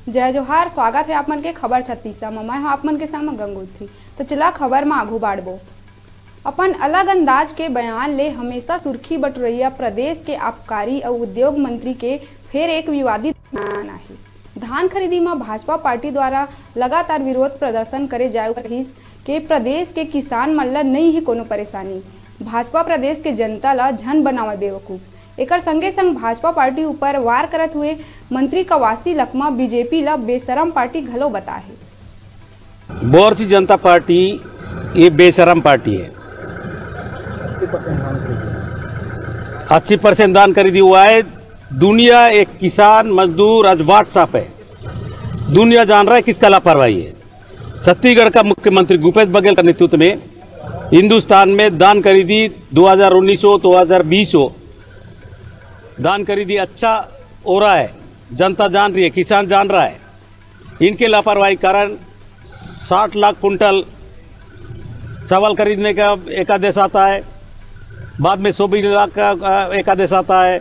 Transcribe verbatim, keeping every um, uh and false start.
जय जोहार, स्वागत हे आप मन के खबर छत्तीसा म। मैं हूं आप मन के संग म गंगोत्री। तो चला खबर म आगू बाढ़बो। अपन अलग अंदाज के बयान ले हमेशा सुर्खी बटोरइया प्रदेश के आबकारी अउ उद्योग मंत्री के फेर एक विवादित बयान आहे। धान खरीदी म भाजपा पार्टी द्वारा लगातार विरोध प्रदर्शन करे जाय रहिस के प्रदेश के किसान मन ल नइ हे कोनो परेशानी। भाजपा प्रदेश के जनता ल झन बनावय बेवकूफ। एकर संगे संग भाजपा पार्टी ऊपर वार करत हुए मंत्री कवासी लखमा बीजेपी ल बेशरम पार्टी घलो बताहे। बोरसी जनता पार्टी ये बेशरम पार्टी है। अस्सी परसेंट दान करी दी हुआ है। दुनिया एक किसान मजदूर आज WhatsApp है, दुनिया जान रहा है किसका लापरवाही है। छत्तीसगढ़ का मुख्यमंत्री भूपेश बघेल का नेतृत्व में हिंदुस्तान में दान करी दी दो हज़ार उन्नीस हो, दो हज़ार बीस हो, दान करी दी अच्छा हो रहा है, जनता जान रही है, किसान जान रहा है। इनके लापरवाही कारण साठ लाख कुंटल चावल खरीदने का एक आदेश आता है, बाद में सौ बीस लाख का अ, एक आदेश आता है।